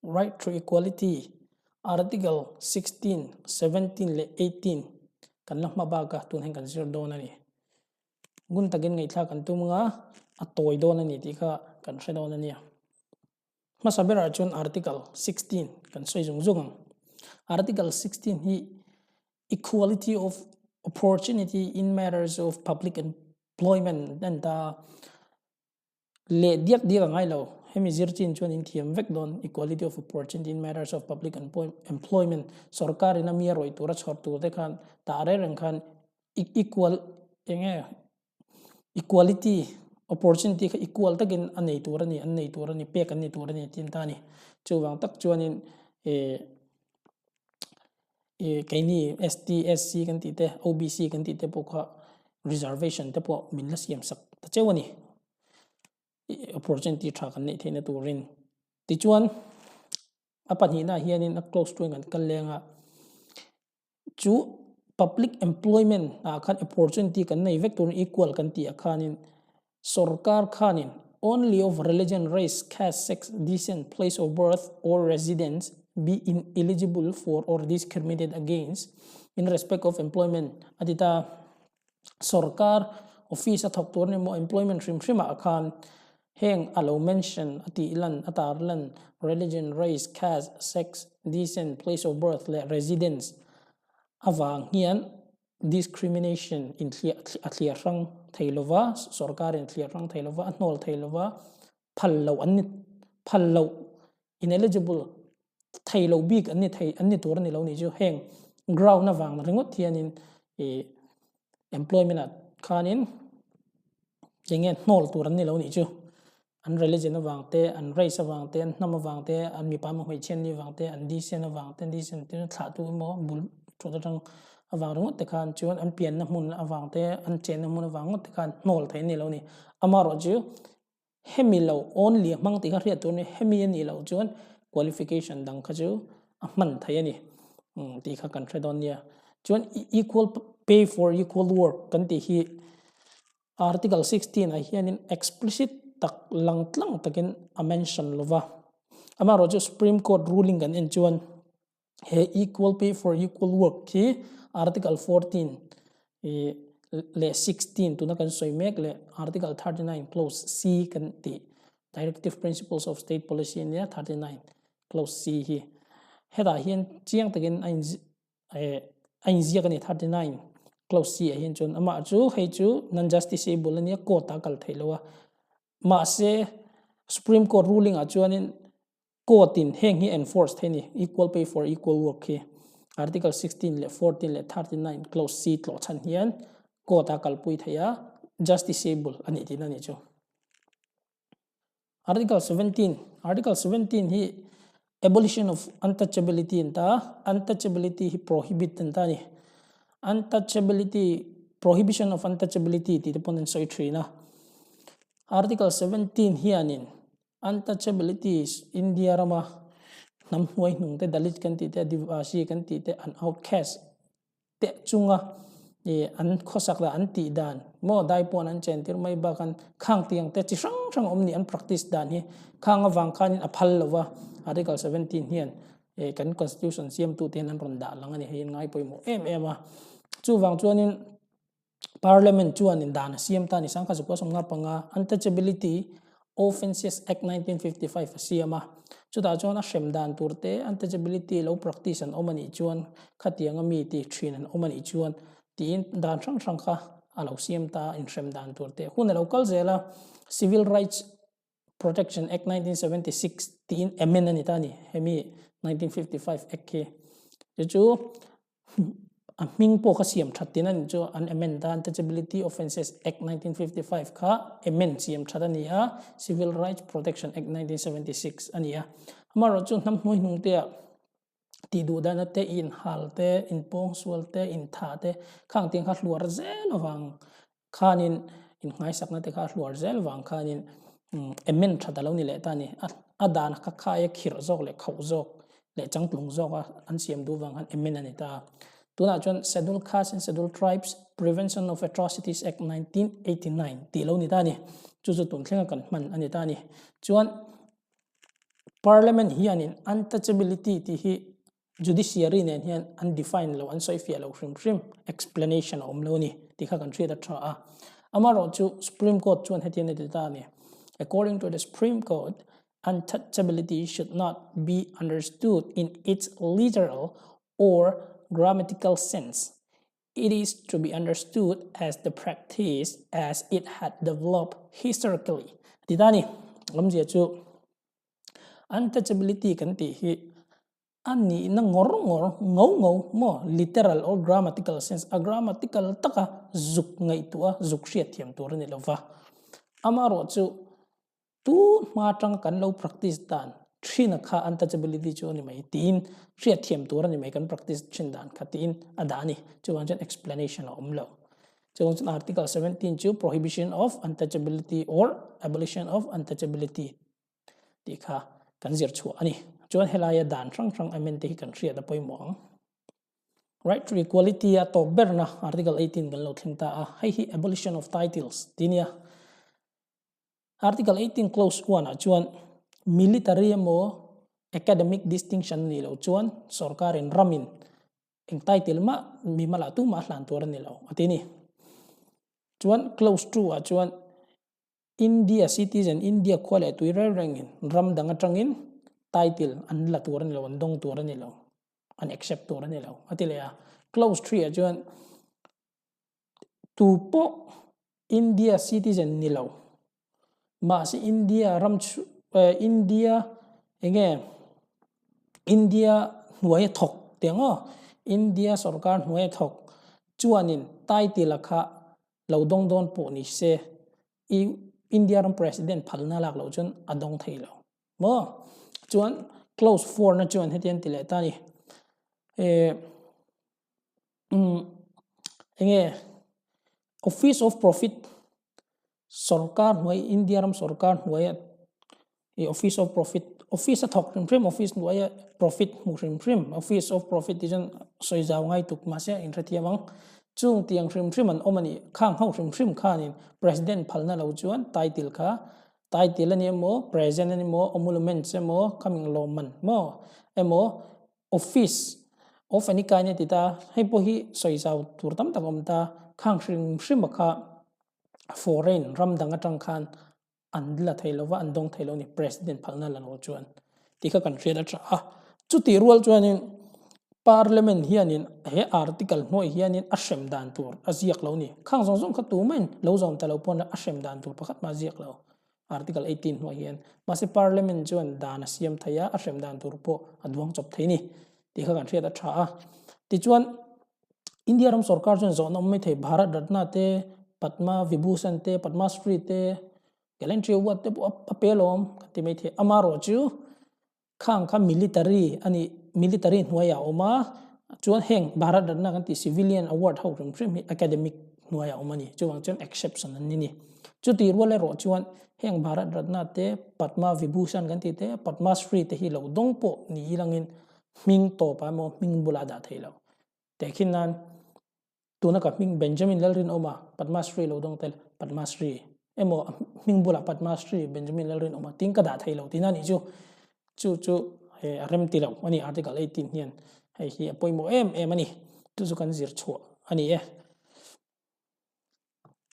Right to Equality, Article 16, 17 leh 18 kan la hma bak a, tun hian kan zir dawn a ni. Ngun takin ngaihthlak kan tum anga a tawi dawn a ni tih kha kan hre dawn a nia. Hmasa berah chuan Article 16 kan sawi zung zung ang. Article 16 hi Equality of Opportunity in Matters of Public Employment an ta. Leh diak diak a ngai lo. Hemi zir chin chuan in thiam vek dawn Equality of Opportunity in Matters of Public Employment sorkar in a mi a rawih tur a chhawr tur te khan tah reng reng khan equal eng nge equality opportunity kha equal takin a nei tur a ni an nei tur a ni pek an ni tur a ni tih an ta a ni. Chuvang tak chuanin eh eh keini ST, SC kan tih te OBC kan tih te pawh kha reservation te pawh min la siam sak ta cheu a ni. Opportunity tha kan neih theihna turin. Tichuan a pahnihna ah hianin a clause chuan kan kal leng a. Chu public employment ah khan opportunity kan nei vek turin equal kan tih ah khanin sorkar khanin only of religion, race, caste, sex, descent, place of birth or residence be ineligible for or discriminated against in respect of employment a ti ta. Sorkar office a thawk tur ni maw employment hrim hrim ah khan heng a lo mention a tih lan a tar lan religion, race, caste, sex, descent, place of birth leh residence avang hian discrimination in thliah a thliah hrang thei lova sorkar in thliah hrang thei lova a hnawl thei lova phal loh an ni phal loh ineligible thei lo bik an ni thei an ni tur a ni lo nih chu heng ground avang ringawt hianin ih employment ah khanin eng nge hnawl tur an ni lo nih chu an religion avang te an race avang te an hnam avang te an mipa emaw hmeichhia an nih avang te an descent avang te descent te thlah tu emaw bul thut atang avang ringawt te khan chuan an pianna hmun avang te an chenna hmun avang ngawt te khan hnawl thei an ni lo a ni amaherawhchu Hemi lo only a hmang tih kha hriat tur a ni, hemi a nih loh chuan qualification dang kha chu a hman thei a ni tih kha kan hre dawn nia. Chuan equal pay for equal work kan tih hi article 16 ah hianin explicit tak lang tlang takin a mention lo va. Amaherawhchu Supreme Court ruling kan en chuan He equal pay for equal work hi Article 14 leh 16 tuna kan sawi mek leh Article 39 clause C kan tih Directive Principles of State Policy ania 39 clause C hi hetah hian chiang takin a in a inziak a ni 39 clause C ah hian chuan amah chu hei chu non justiciable ania court ah a kal theih lo a mahse Supreme Court ruling ah chuanin Court in heng hi enforce thei ni, equal pay for equal work hi Article 16 leh 14 leh 39 clause C tlawh chhan hian court a kalpui thei a, justiciable a nih tihna a nih chu. Article 17, Article 17 hi abolition of untouchability an ta a, untouchability hi prohibit an ta a ni. Untouchability, prohibition of untouchability tih te pawn an sawi thin a. Article 17 hianin Untouchabilities, India rama hnam hnuai hnung te, Dalit kan tih te, Adivasi kan tih te, an outcast te chunga ih an khawsak dan, an tih dan maw dai pawn an chen tir mai bak an khang tiang te chi hrang hrang awm ni an practice dan hi khang avang khanin a phal lo va Article 17 hian ih kan constitution siamtu te hian an rawn dah lang a ni hei an ngai pawimawh em em a chuvang chuanin Parliament chuanin dan a siam ta a ni. Sangkhat zakua 15 Untouchability Offences Act 1955 a siam a. Chutah chuan a hrem dan tur te untouchability lo practice an awm a nih chuan khatianga mi ti thin an awm a nih chuan tiin dan hrang hrang kha a lo siam ta a inhrem dan tur te. Hun a lo kal zel a, Civil Rights Protection Act 1976 tiin amend a ni ta a ni, hemi 1955 Act hi. Chu chu a hming pawh kha siam that tin a ni chu an amend ta, Untouchability Offences Act 1955 kha amend siam that a ni a, Civil Rights Protection Act 1976 a ni a. Amaherawhchu hnam hnuai hnung te ah tih duh dana te, inhal te, inpawngsual te, intha te khang tiang kha hluar zel avang khanin innghaisakna te kha a hluar zel vang khanin amend that a lo ni leh ta a ni. A dan kha khaia khirh zawk leh khauh zawk leh changtlung zawk a an siam duh vang khan amend a ni ta a. Tunah chuan Schedule Castes and Schedule Tribes Prevention of Atrocities Act 1989 tih lo ni ta a ni. Chu chu tun thlenga kan hman a ni ta a ni. Chuan. Parliament hianin untouchability tih hi judiciary nen hian an define lo, an sawifiah lo hrim hrim, explanation a awm lo a ni tih kha kan hriat a tha a. Amaherawhchu Supreme Court chuan hetiang a ti ta a ni, According to the Supreme Court, untouchability should not be understood in its literal or grammatical sense. It is to be understood as the practice as it had developed historically. Ti ta ni, awmzia chu untouchability kan tih hi a nihna ngawr ngawr, ngo ngo maw, literal or grammatical sense, a grammatical taka zuk ngaihtuah a, zuk hriatthiam tur a ni lova. Amaherawh chu Tun hma atanga kan lo practice dan thin a kha untouchability chu a ni mai tiin hriatthiam tur a ni mai kan practice thin dan kha tiin a dah a ni. Chuvang chuan explanation a awm lo. Chuvang chuan Article 17 chu prohibition of untouchability or abolition of untouchability tih kha kan zir chhuah a ni. Chuan helaia dan hrang hrang amend te hi kan hriat a pawimawh ang. Right to equality a tawp berna Article 18 kan lo thleng ta a, hei hi abolition of titles tih nia. Article 18 clause 1 ah chuan military emaw academic distinction a nih loh chuan sorkarin ramin eng title mah mimal ah tumah a hlan tur a ni lo a ti a ni. Chuan clause 2 ah chuan India citizen, India khua leh tui reng rengin ram dang atangin title an la tur a ni lo, an dawng tur a ni lo, an accept tur a ni lo a ti leh a. Clause 3 ah chuan Tu pawh India citizen ni lo mahse India ram chhu eh India enge India hnuaia thawk tih ang aw India sorkar hnuaia thawk chuanin title a kha lo dawng dawn pawh ni se i India ram president phalna lak loh chuan a dawng thei lo maw chuan clause 4 na chuan hetiang ti leh ta a ni eh. Umm enge office of profit sorkar hnuai India ram sorkar hnuaia ih office of profit office a thawk hrim hrim office hnuaia profit hmu hrim hrim office of profit tih chuan sawi zau ngai tuk mahse a inhrethiam ang chung tiang hrim hrim an awm a nih khang ho hrim hrim khanin president phalna lo chuan title kha title a ni emaw present a ni emaw emoluments emaw coming lawmman maw emaw Office of any kind a ti ta, hei pawh hi sawi zau tur tam tak a awm ta, khang hrim hrim a kha foreign ram dang atang khan an la thei lo va, an dawng thei lo a ni President phalna la lo chuan tih kha kan hriat a tha a. Chutih rual chuanin Parliament hianin he article hnuai hianin a hrem dan tur a ziak lo a ni, khang zawng zawng kha tumahin lo zawm ta lo pawn a hrem dan tur pakhat mah a ziak lo. Article 18 hnuai hian mahse Parliament chuan dan a siam thei a, a hrem dan tur pawh a duang chawp thei a ni tih kha kan hriat a tha a. Tichuan India ram sorkar chuan zawhna awm mai thei Bharat Ratna te, Padma Vibhushan te, Padma Shri te, Gallantry Award te pawh a pe alawm kan ti mai thei. Amaherawh chu Khang kha military a nih, military hnuaiah a awm a, chuan heng Bharat Ratna kan tih civilian award ho hrim hrim hi academic hnuaiah a awm a ni. Chuvang chuan exception an ni ni. Chutih rual erawh chuan heng Bharat Ratna te, Padma Vibhushan kan tih te, Padma Shri te hi lo dawng pawh ni ilangin hming tawpah emaw hming bulah a dah thei lo. Tehkhin nan Tuna ka hming Benjamin Lalrinawma Padma Shri lo dawng tel Padma Shri emaw a hming bulah Padma Shri Benjamin Lalrinawma ting ka dah thei lo tihna nih chu. Chu chu he a rem ti lo a ni Article 18 hian hei hi a pawimawh em em a ni. Chu chu kan zir chhuah a ni e.